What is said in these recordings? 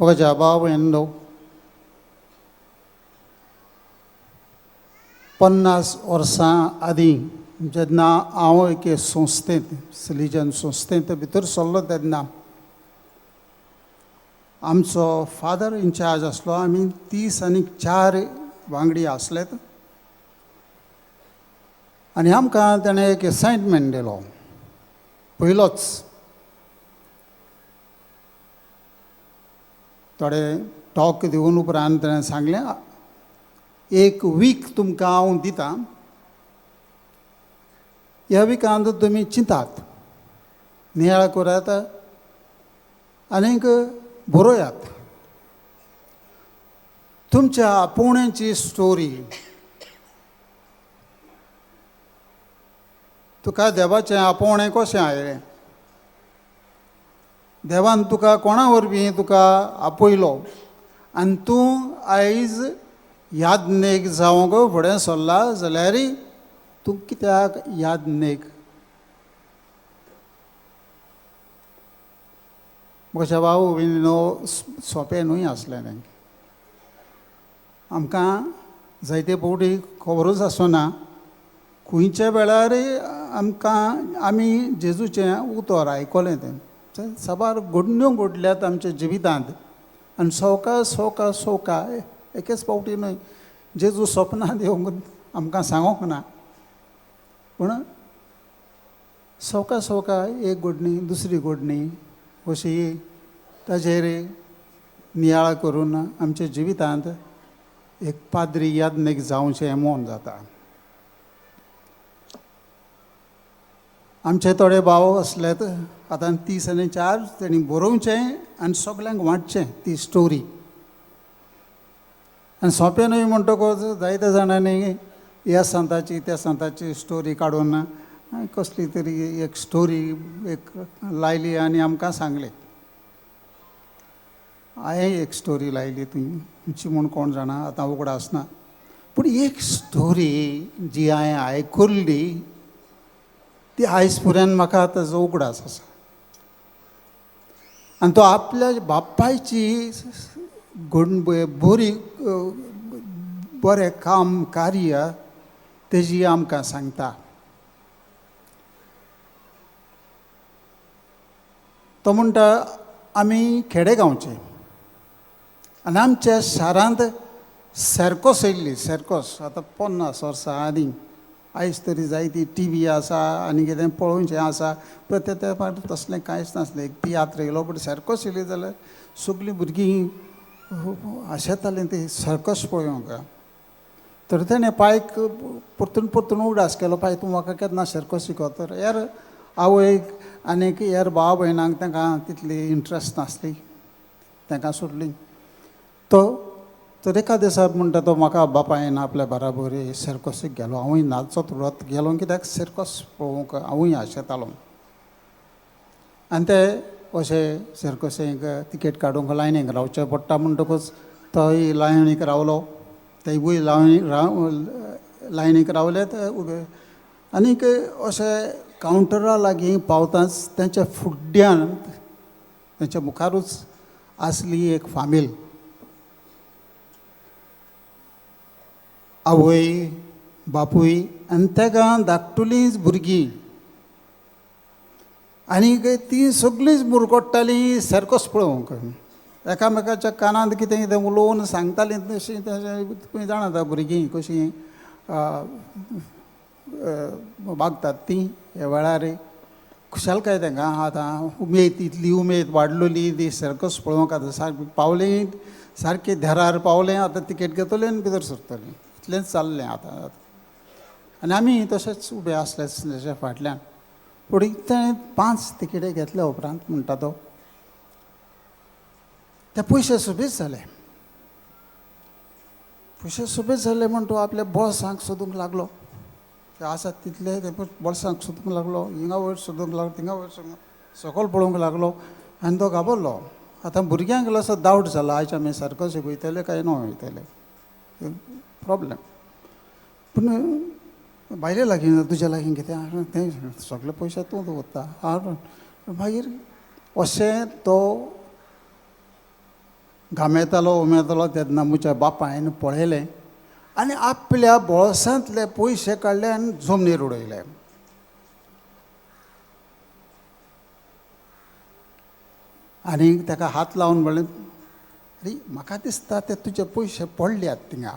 म्हज्या भाव भयणो, 50 वर्सां आदीं जेन्ना हांव एके संस्थेंत, सलिजन संस्थेंत भितर सरलो तेन्ना आमचो फादर इनचार्ज आसलो. आमी 34 वांगडी आसलेत आनी आमकां ताणें एक एसायनमेंट दिलो. पयलोच थोडे टॉक दिवन उपरांत ताणें सांगलें, एक वीक तुमकां हांव दितां, ह्या विकांत तुमी चिंतात, नियाळ करात आनीक बरोयात तुमच्या आपोवण्याची स्टोरी. तुका देवाचें आपोवणें कशें आयलें, देवान तुका कोणा वरवीं तुका आपयलो आनी तूं आयज याज्ञेक जावंक फुडें सरला जाल्यार तूं कित्याक याज्ञेक? म्हज्या भाव भयणीनो, सोंपें न्हय आसलें तें. आमकां जायते फावटी खबरूच आसना खंयच्या वेळार आमकां आमी जेजूचें उतर आयकलें. तें साबार घडण्यो घडल्यात आमच्या जिवितांत आनी सवका सवका सवका एकेच फावटी न्हय. जेजू सपनां दिवंक आमकां सांगूंक ना, पूण सवका सवका एक घडणी दुसरी घडणी अशी ताजेर नियाळ करून आमच्या जिवितांत एक पाद्री याज्ञीक जावचें मन जाता. आमचे थोडे भाव आसलेत, आतां 34 तेणी बरोवचें आनी सगल्यांक वांटचें ती स्टोरी. आनी सोंपें न्हय म्हणटकूच जायत्या जाणांनी ह्या संताची त्या संताची स्टोरी काडून कसली तरी एक स्टोरी एक लायली आनी आमकां सांगलें. हांवें एक स्टोरी लायली तुमची म्हूण कोण जाणा, आतां उगडास ना, पूण एक स्टोरी जी हांवें आयकुल्ली ती आयज पर्यंत म्हाका ताजो उगडास आसा. आनी तो आपल्या बापायची बरी बरें काम कार्य तेजी आमकां सांगता. तो म्हणटा, आमी खेडे गांवचे आनी आमच्या शारांत सर्कस येयल्ली. सर्कस आतां 50 वर्सां आदीं, आयज तरी जायती टी व्ही आसा आनी कितें पळोवचें आसा, पण ते फावट तसलें कांयच नासलें. एक तियात्र येयलो, पूण सर्कस येयली जाल्यार सगलीं भुरगीं आशेतालीं ती सर्कस पळोवंक. तर तेणें पायक परतून परतून उगडास केलो, पाय तूं म्हाका केन्ना सर्कस शिकत? तर हेर आवयक आनीक हेर भाव भयणांक तांकां तितली इंट्रस्ट नासली, तांकां सोडली. तो तर एका दिसा म्हणटा तो म्हाका बापायन आपल्या बराबर सर्कसीक गेलो. हांवूय नाचत उरत गेलो, कित्याक सर्कस पळोवंक हांवूय आशेतालो. आनी ते अशें सर्कसीक तिकेट काडूंक लायनीक रावचें पडटा म्हणटकूच तोय लायनीक रावलो, तेवूय लायनीक रावले ते उबे. आनीक अशें कावंटरा लागीं पावताच तेंच्या फुड्ड्यान तेंच्या मुखारूच आसली एक फामील, आवय बापूय आनी तेका धाकटुलींच भुरगीं. आनीक तीं सगळींच मुरगट्टालीं सर्कस पळोवंक. एकामेकाच्या कानांत कितें कितें उलोवन सांगतालीं. तशीं तुमी जाणा आतां भुरगीं कशीं वागतात तीं ह्या वेळार. खुशालकाय तांकां आतां उमेद, इतली उमेद वाडलेली ती सर्कस पळोवंक. आतां सारकें पावलें, सारकें देरार पावलें, आतां तिकेट घेतलें आनी भितर सरतलें, इतलेंच चल्लें आतां. आनी आमी तशेंच उबे आसले तेच्या फाटल्यान. पूण तेणें 5 तिकेटी घेतल्या उपरांत म्हणटा तो ते पयशे सुबेज जाले. पयशे सुबेज जाले म्हण तो आपल्या बोल्सांक सोदूंक लागलो. ते आसात तितले ते बोल्सांक सोदूंक लागलो, हिंगा वयर सोदूंक लागलो, थिंगा वयर सोदूंक, सकयल पळोवंक लागलो आनी तो घाबरलो. आतां भुरग्यांक इल्लोसो डावट जाला, आयज आमी सर्कसीक वयतले काय ना वयतले, प्रोब्लेम. पूण बायले लागीं तुज्या लागीं कितें तें सगळे पयशे तूं दवरता. मागीर अशें तो घामेतालो उमेतालो तेन्ना म्हज्या बापायन पळयलें आनी आपल्या बोळसांतले पयशे काडले आनी जमनीर उडयले. आनी ताका हात लावन म्हणलें, आरे म्हाका दिसता ते तुजे पयशे पडल्यात थिंगा.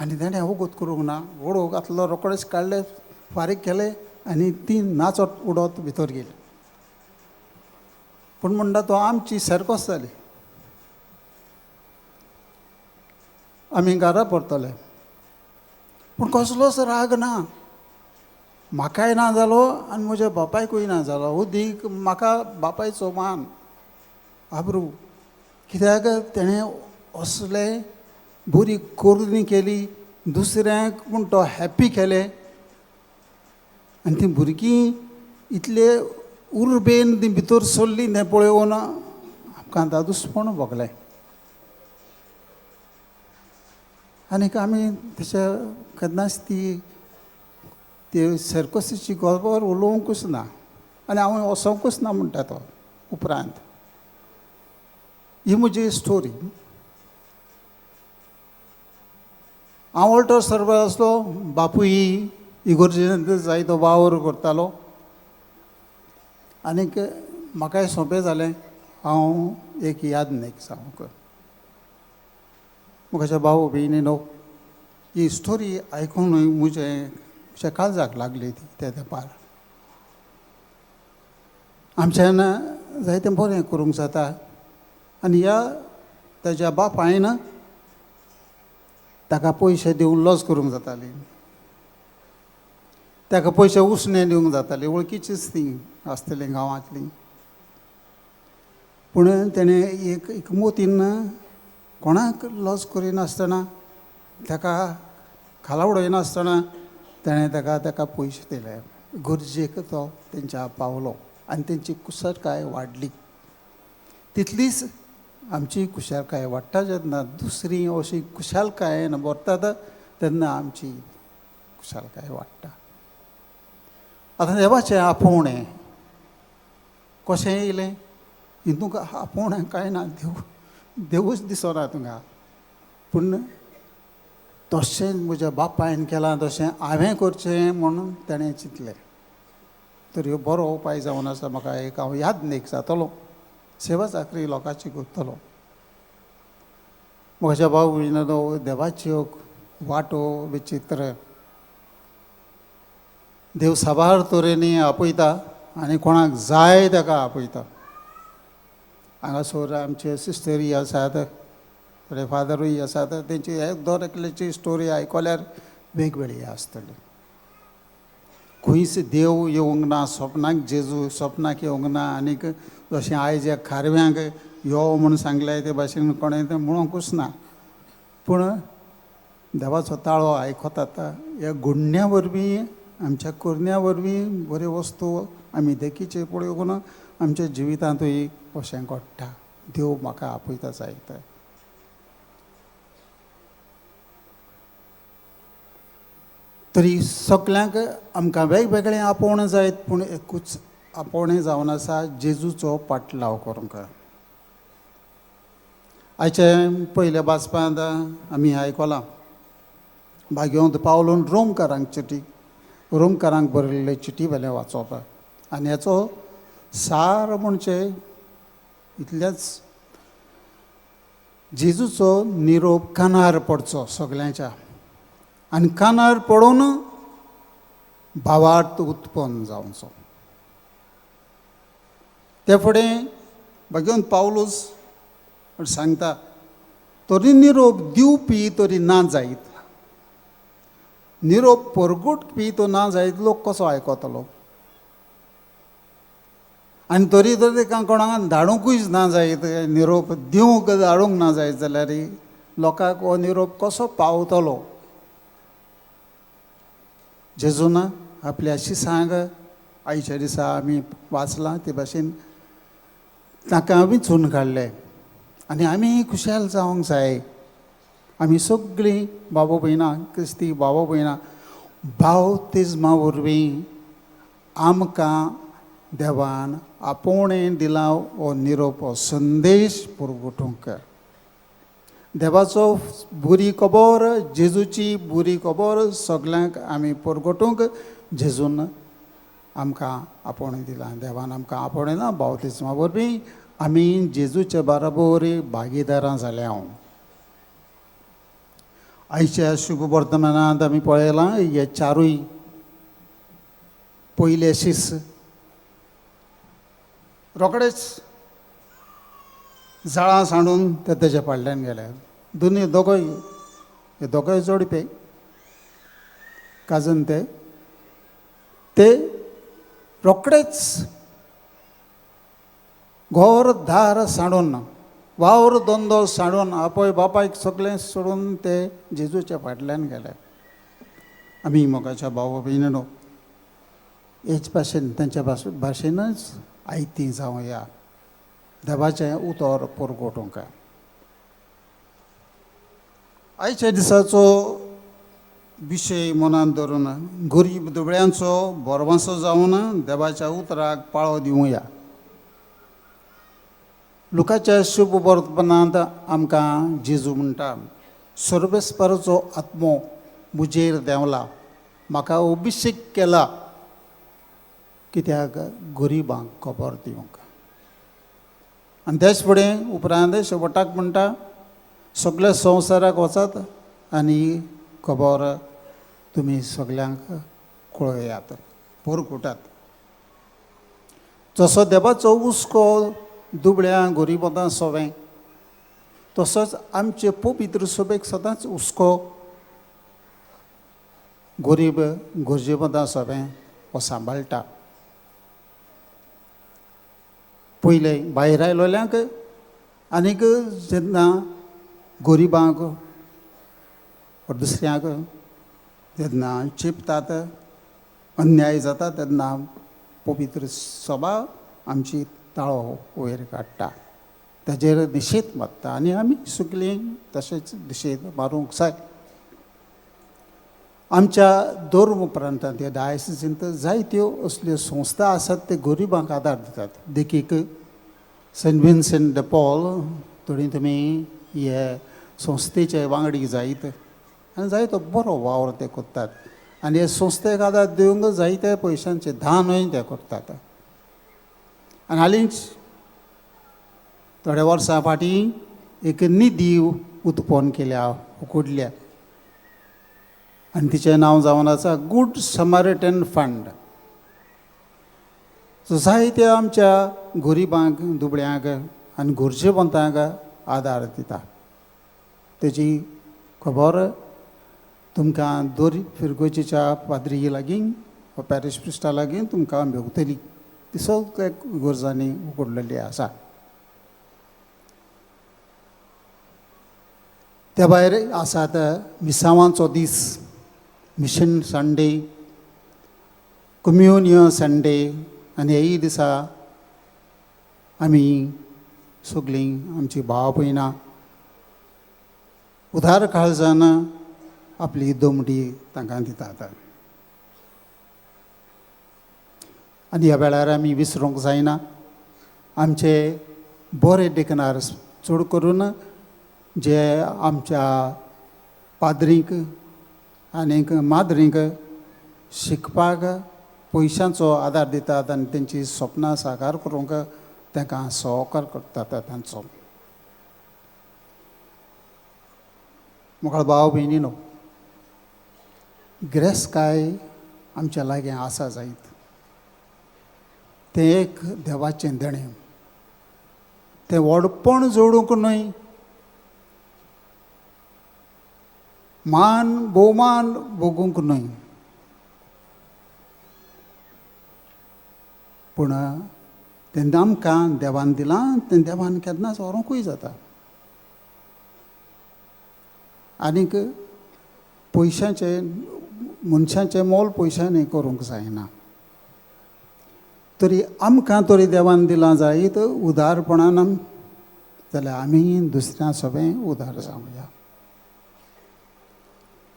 आनी तेणें वगत करूंक ना, गोडो घातलो, रोकडेच काडले, फारीक केले आनी ती नाचत उडत भितर गेली. पूण म्हणटा तो आमची सर्कस जाली. आमी घरा परतले, पूण कसलोच राग ना, म्हाकाय ना जालो आनी म्हज्या बापायकूय ना जालो. उदीक म्हाका बापायचो मान आब्रू, कित्याक तेणें असले बरी करणी केली, दुसऱ्यांक म्हूण तो हॅप्पी केले आनी तीं भुरगीं इतले उर्बेन ती भितर सरलीं तें पळोवन आमकां दादूसपण भोगलें. आनीक आमी तशें केन्नाच ती ते सर्कसीची खबर उलोवंकूच ना आनी हांव वचोंकूच ना म्हणटा तो उपरांत. ही म्हजी स्टोरी. हांव ऑल्टर सर्वर आसलो, बापूय इगोर्जेंत जायतो वावर करतालो आनीक म्हाकाय सोंपें जालें. हांव एक याद न्ही सांगूंक म्हज्या भाव भयणी न्हू ही स्टोरी आयकूनय म्हजें म्हज्या काळजाक लागली ती त्या तेंपार. आमच्यान जायतें बरें करूंक जाता आनी ह्या ताज्या बापायन ताका पयशे दिवन लॉस करूंक जाताली, ताका पयशे उसणे दिवंक जाताली, वळखीचीच ती आसतली गांवांतली. पूण तेणें एक एकमोतीन कोणाक लॉस करिनासतना ताका खाला उडयनासतना तेणें ताका ताका पयशे दिले. गरजेक तो तेंच्या पावलो आनी तेंची कुशळकाय वाडली. तितलीच आमची कुशळकाय वाडटा जेन्ना दुसरी अशी कुशळकायेन भरतात तेन्ना आमची कुशळकाय वाडटा. आतां देवाचें आपोवणें कशें येयलें हिंदूंक आपोवणें कांय ना, देव देवूच दिसना तुमकां. पूण तशें म्हज्या बापायन केलां तशें हांवें करचें म्हणून तेणें चिंतलें. तर ह्यो बरो उपाय जावन आसा म्हाका एक हांव याद न्ही जातलो, सेवा चाकरी लोकांची करतलो. म्हज्या भाव भयणीनो देवाच्यो वाटो विचित्र. देव साबार तरेनी आपयता आनी कोणाक जाय ताका आपयता. हांगासर आमचे सिस्टरी आसात, थोडे फादरूय आसात, तेंची एक दर एकल्याची स्टोरी आयकल्यार वेगवेगळी आसतली. खंयच देव येवंक ना सपनाक, जेजू सपनाक येवंक ना. आनीक जशें आयज खारव्यांक यो म्हूण सांगलें ते भाशेन कोणें तें म्हणूंकूच ना. पूण देवाचो ताळो आयकतात ह्या गुण्ण्या वरवीं, आमच्या करण्या वरवीं बऱ्यो वस्तू आमी देखीचे पळोवन आमच्या जिवितांतूय अशें घडटा. देव म्हाका आपयता जायते. तरी सगल्यांक आमकां वेगवेगळें आपोवणें जायत, पूण एकूच आपोवणें जावन आसा, जेजूचो पाटलाव करूंक. आयचे पयल्या वाचपांत आमी आयकलां भाग्यवंत पावलून रोमकारांक चिटी, रोमकारांक बरयल्ले चिटी वेलें वाचोवप आनी हाचो सार म्हणजे इतलेंच, जेजूचो निरोप कानार पडचो सगल्यांच्या आनी कानार पडून भावार्थ उत्पन्न जावचो. ते फुडें भगवंत पावलूस सांगता, तरी निरोप दिवपी तरी ना जायत, निरोप परगुटपी तो ना जायत, लोक कसो आयकतलो? आनी तरी तर ताका कोणाक धाडुंकूच ना जायत, निरोप दिवंक धाडूंक ना जायत जाल्यार लोकांक हो निरोप कसो पावतलो? जेजून आपल्या शिसांक आयच्या दिसा आमी वाचलां ते भाशेन ताका विंचून काडले आनी आमी खुशाल जावंक जाय. आमी सगळीं बाबा भयणां, क्रिस्ती बाबा भयणां बावतिज्मा वरवीं आमकां देवान आपोवणें दिलां हो निरोप, हो संदेश पुरवठूंक. देवाचो बुरी खबर, जेजूची बुरी खबर सगल्यांक आमी परगटूंक जेजून आमकां आपोवणें दिलां, देवान आमकां आपोवणें दिलां. बावतिज्मा वरवीं आमी जेजूचे बराबर भागीदारां जाल्या. आयच्या शुभ वर्तमानांत आमी पळयलां हे चारूय पयले शिस रोखडेच जाळां सांडून ते तेज्या फाटल्यान गेले. दोनूय दोगोय हे दोगोय जोडपे काजन ते ते रोखडेच घर दार सांडून, वावर धंदो सांडून, आपय बापायक सगळें सोडून ते जेजूच्या फाटल्यान गेले. आमी मोगाच्या भाव भयणीनो हेच भाशेन तेंच्या भाशेनच आयती जावया देवाचें उतर परगटूंक. आयच्या दिसाचो विशय मनांत धरून गरीब दुबळ्यांचो भरवंसो जावन देवाच्या उतराक पाळो दिवया. लुकाच्या शुभ वर्तमानांत आमकां जेजू म्हणटा, सर्वेस्पराचो आत्मो म्हजेर देंवला, म्हाका अभिशेक केला कित्याक गरिबांक खबर दिवंक. आनी त्याच फुडें उपरांत शेवटाक म्हणटा, सगल्या संवसाराक वचात आनी खबर तुमी सगल्यांक कळयात, परगटात. जसो देवाचो हुस्को दुबळ्या गरिबां सोवें, तसोच आमचे पवित्र सभेक सदांच हुस्को गरीब गरजेवंतां सोवें हो सांबाळटा. पयलें भायर आयलोल्यांक आनीक जेन्ना गरिबांक दुसऱ्यांक जेन्ना चेपतात, अन्याय जाता, तेन्ना पवित्र सभा आमची ताळो वयर काडटा, ताजेर निशेध मारता आनी आमी सगळीं तशेंच निशेध मारूंक जाय. आमच्या धर्म प्रांतांत ह्या डायसिसींत जायत्यो असल्यो संस्था आसात ते गरिबांक आदार दितात. देखीक सेंट विन्सेंट the Paul, थोडी तुमी हे संस्थेचे वांगडी जायत आनी जायतो बरो वावर ते करतात आनी हे संस्थेक आदार दिवंक जायते पयशांचे दानूय ते करतात. आनी हालींच थोड्या वर्सां फाटीं एक निधी उत्पन्न केल्या, उकडल्या आनी तिचें नांव जावन आसा गूड समारिटन फंड. सो जायत्या आमच्या गरिबांक, दुबळ्यांक आनी गरजेवंतांक आदार दिता. तेजी खबर तुमकां दोरी फिरगोजेच्या पाद्री लागीं वा पॅरिश प्रिस्टा लागीं तुमकां मेवतली. ती सगळ्या गरजांनी उकडलेली आसा. त्या भायर आसात मिसावांचो दीस, मिशन संडे, कम्युनियो संडे आनी हेय दिसा आमी सगळीं आमची भाव भयणां उदार काळजान आपली दमडी तांकां दितात. आनी ह्या वेळार आमी विसरूंक जायना आमचे बरे देखणार, चड करून जे आमच्या पाद्रींक आनीक माद्रींक शिकपाक पयशांचो आदार दितात आनी तेंची सपनां साकार करूंक तांकां सहकार करतात तांचो. म्हाका भाव भयणी न्हू, गिरेस्तकाय आमच्या लागीं आसा जायत, तें एक देवाचें देणें, तें व्हडपण जोडूंक न्हय, मान भोवमान भोगूंक न्हय, पूण तें आमकां देवान दिलां, तें देवान केन्नाच व्हरूंकूय जाता. आनीक पयशांचें मनशाचें मोल पयशांनी करूंक जायना. तरी आमकां तरी देवान दिलां जायत उदारपणान जाल्यार आमी दुसऱ्यां सगळें उदार जावया.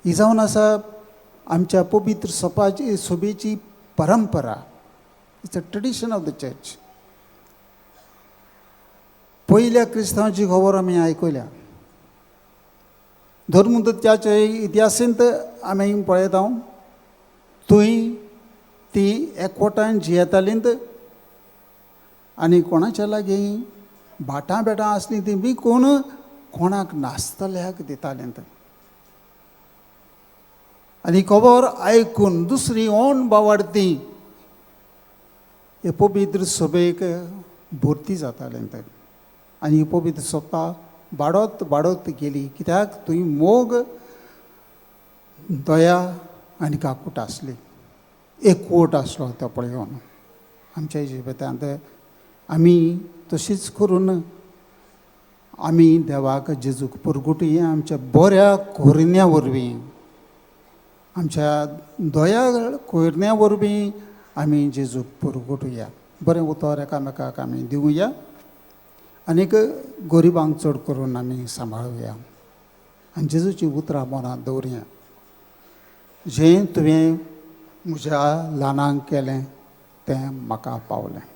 ही जावन आसा आमच्या पवित्र सपाची सभेची परंपरा. It's a tradition of the church. पयल्या क्रिस्तांवाची खबर आमी आयकल्या. धर्मदुत्याचे इतिहासींत आमी पळयता, थंय ती एकवटान जियेतालींत आनी कोणाच्या लागीं भाटां बेटां आसलीं ती विकून कोणाक नासतल्याक दितालीं. आनी खबर आयकून दुसरी ओन बावाडती हे पवित्र सभेक भरती जातालें तें आनी ही पवित्र सभा बाडत बाडत गेली, कित्याक थंय मोग, दया आनी काकूट आसली, एकवट आसलो. तो पळोवन आमच्या जिवितांत आमी तशीच करून आमी देवाक जेजूक परगुटया आमच्या बऱ्या कोरण्या वरवीं, आमच्या दया कोरण्या वरवीं आमी जेजूक परगुटया. बरें उतर एकामेकाक आमी दिवया आनीक गरिबांक चड करून आमी सांबाळुया आनी जेजूची उतरां मनांत दवरुया, जें तुवें म्हज्या ल्हानांक केलें तें म्हाका पावलें.